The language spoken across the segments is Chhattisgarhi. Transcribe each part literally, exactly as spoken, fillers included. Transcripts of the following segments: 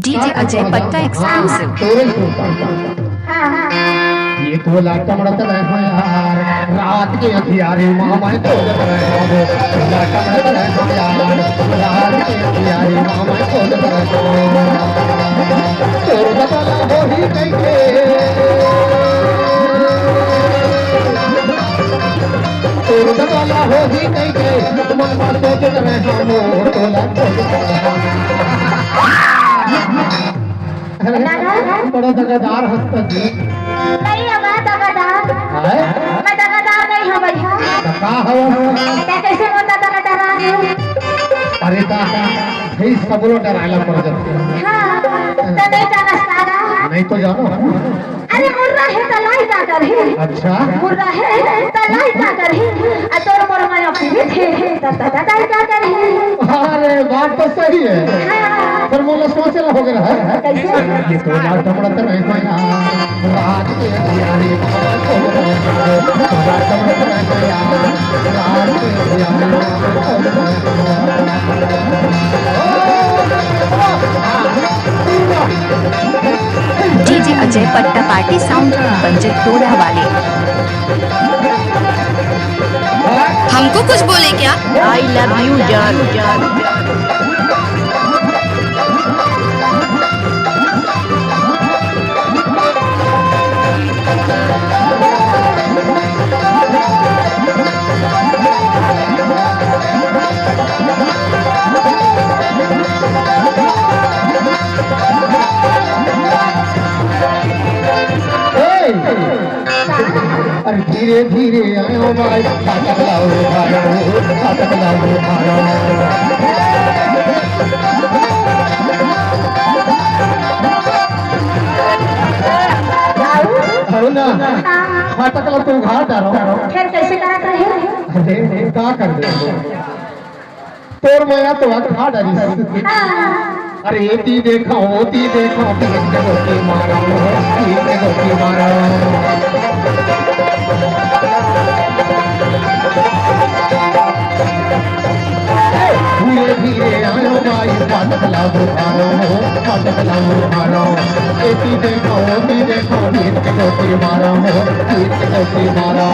DJ Ajay Patta exclusive। तोरे सुनता। ये तोला टमड़त रहे हो यार, रात के अंधियारे माँ मैं खोजत रहे हो। तोला टमड़त रहे हो यार, रात के अंधियारे माँ मैं खोजत रहे हो। तोर बदला होही कइके, तोर बदला होही कइके, मन में सोचत रहे हो, तोला खोजत रहे हो। अरे, दादा। बड़ा दगादार हंसता जी। नहीं हवं दगादार। हैं? मैं दगादार नहीं हवं भैया। तो का हवं? तैं कइसे मोला दगादार हे? अरे का, भैंस का बोलो डरायला पड़ जाती है। हाँ, तो नहीं जानस दादा। नहीं तो जानो। अरे मुर्रा हे त लाई का करही? अच्छा। मुर्रा हे त लाई का करही? आ तोर मोर माया पीड़ित हे, त दादा दाई का करही? अरे बात तो सही है। हाँ। पर मोला सोचे ला हो गया है। कइसे? ये तोला टमड़त रहे हो यार, रात के अंधियारे, तोला टमड़त रहे हो यार, रात के अंधियारे। DJ Ajay Patta Party Sound, बंजर टोला वाले। हमको कुछ बोले क्या? I love you जान। अरे धीरे धीरे आयो भाई, फाटक ला उघारो, फाटक ला उघारो। अरे ना, फाटक ला तो उघार डारो। फिर कइसे करत रहे? अरे, का कर दे? तोर मया तो अखा डरिस। अरे एती देखा, ओती देखा, पीठ के गोटी मारा, पीठ के गोटी मारा। धीरे धीरे आयो भाई, फाटक ला उघारो, फाटक ला उघारो। एती देखा, ओती देखा, पीठ के गोटी मारा, पीठ के गोटी मारा।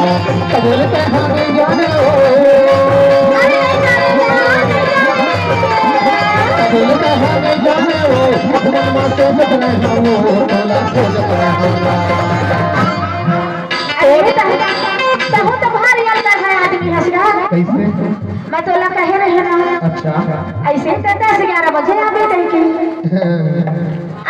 बोलते हमें जाने हो। बोलते हमें जाने हो। मामा सोचत रहे हो, तोला खोजत रहे हो। अरे, तहु तो भारी अंतर है आदमी हंसना। कइसे? मैं तोला कहे रहे ना। अच्छा। अइसे तो दस ग्यारह बजे आबे कहिके।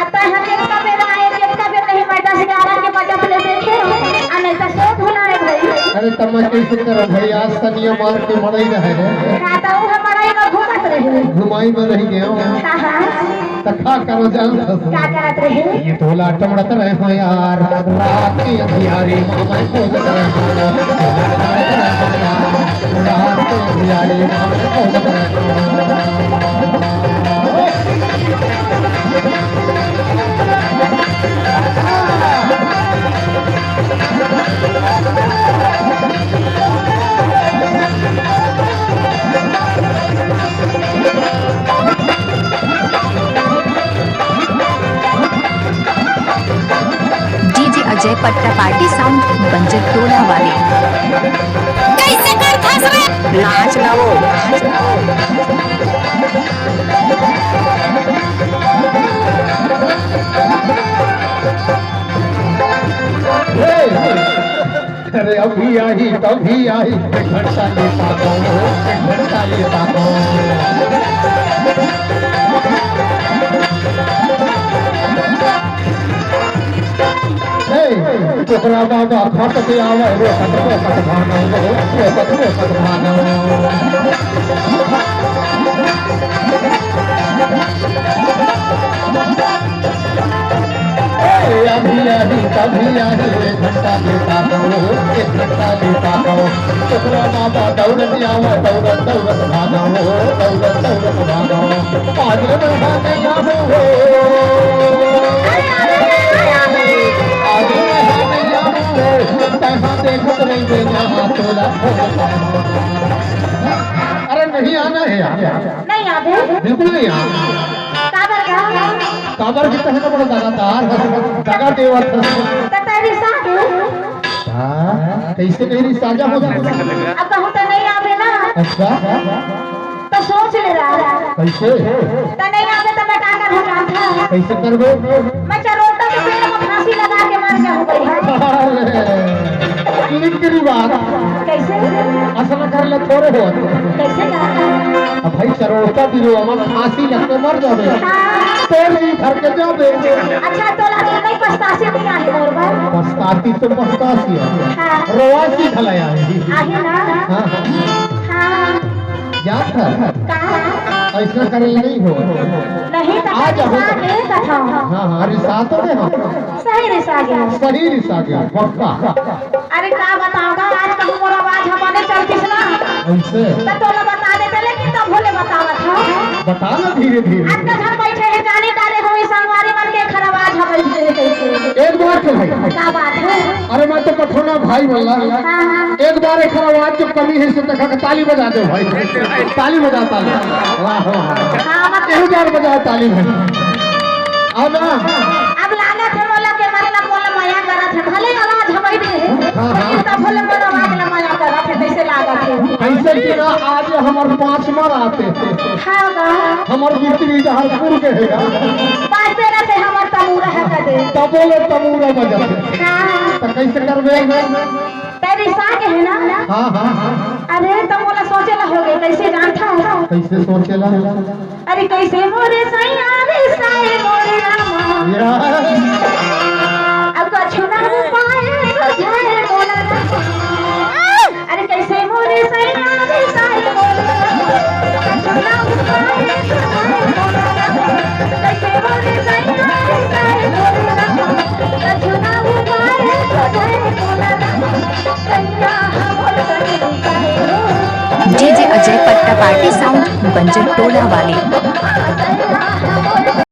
अब तो हम एक कबे रहे, एक कबे नहीं, मैं दस ग्यारह के बजत ले देखे हूँ, आ नहीं तो सो भुलाए भाई। अरे तब मैं कइसे करब भाई, आज तनिया मार के मड़ई रहे हैं। का तो वो मड़ई में घूमत रहे। घुमाई में रह गया हूँ। कहाँ? तो का करो जान। का करत रहे? ये तोला टमड़त रहे हो यार, रात के अंधियारे माँ मैं खोजत रहे हो। रात के अंधियारे माँ मैं खोजत रहे हो। DJ Ajay Patta Party Sound, बंजर टोला वाले। कइसे करथस रे? नाच ना वो। अरे अभी आही, तभी आही, एक घंटा लेता कौन हो, एक घंटा लेता कौन। हे, तोहरा बाबा खट के आवे, रोकत, रोकत भागो, रोकत, रोकत भागो। ए, अभी आही, तभी आही, एक घंटा लेता कौन, एक घंटा लेता कौन। तोहरा बाबा दौड़त आवे, दौड़त, दौड़त भागो, दौड़त, दौड़त भागो। आज नहाने आवे हो। आज नहाने आवे हो। तहाँ देखत रहिबे, जहाँ तोला खोजत। अरे नहीं आना है यार। नहीं आबे। बिल्कुल नहीं आना। काबर का? अबर जी कहे ना बड़ा दगादार है, दगा देवत है। त तैं रिसा गे। हाँ, कैसे कहीं रिसा जा हो जाए? अब कहूँ त नहीं आवे ना। अच्छा? त सोच ले रहा। कैसे? त नहीं आवे त मैं का करहूँ जानत हस? कैसे करबे? मैं चरोटा के पेड़ में फांसी लगा के मर जाहूँ भाई। अरे, लिख के बात। कैसे? असल कर ले थोड़े हो। कैसे करता? अब भाई चरोटा बिरुवा में फांसी लग के मर जाबे। हाँ। पेड़ ही धर के जाबे। अच्छा, तोला तो नहीं पछतासी नहीं आही मोर बर। पछतासी तो पछतासी है। हाँ। रोवासी भला आही। आही ना? हाँ, हाँ। हाँ। जात है। कहाँ? ऐसा करे नहीं हो। नहीं तो आ जाओ। रिसा गे कथा। हाँ, हाँ, रिसा तो नहीं हो। सही रिसा गे। सही रिसा गे, पक्का। अरे का बतावँव गा, आज कहूँ मोर आवाज ह बने चलतिस ना। ऐसे? त तोला बता देते, लेकिन तभो ले बतावत हँव। बता ना धीरे धीरे। आज का घर बैठे हे, जाने डारे होही संगवारी मन के एखर आवाज ह बने हे कैसे। एक बात है भाई। का बात है? अरे मैं तो पठौना भाई बोल रहा। हाँ, हाँ। एक बार एखर आवाज जो कमी है, से तक ताली बजा दे भाई। ताली बजा, ताली। वाह, वाह, वाह। हाँ, मत एक बार बजाओ ताली भाई। अब ना। अब लागत हे मोला के मतलब मोला मया करत हे, भले आवाज हवई दे हे, हाँ, हाँ। लेकिन तभो ले मोर आवाज ला मया करत हे, तइसे लागत हे। अइसे कि ना आज हमर पाँचवा रात हे। हाँ गा। हमर बिक्री जहरपुर के हे गा। पाँचवे रात हे हमर तमूरा हे कदे। तभो ले तमूरा बजत हे। हाँ। त कइसे करबे? तैं रिसा गे हे ना? हाँ, हाँ, हाँ। अरे, त मोला सोचे ला होगे, कइसे जानत हस? कइसे सोचे ला? अरे, कइसे मोरे सैया रे, साए मोरे रामा। या। अब कछु ना उपाय सुझाए मोला रामा। अरे, कइसे मोरे सैया रे, साए मोरे रामा। कछु ना उपाय सुझाए मोला रामा। कइसे मोरे सैया रे, साए मोरे रामा। कछु ना उपाय सुझाए मोला रामा। DJ अजय पट्टा पार्टी साउंड बंजर टोला वाले।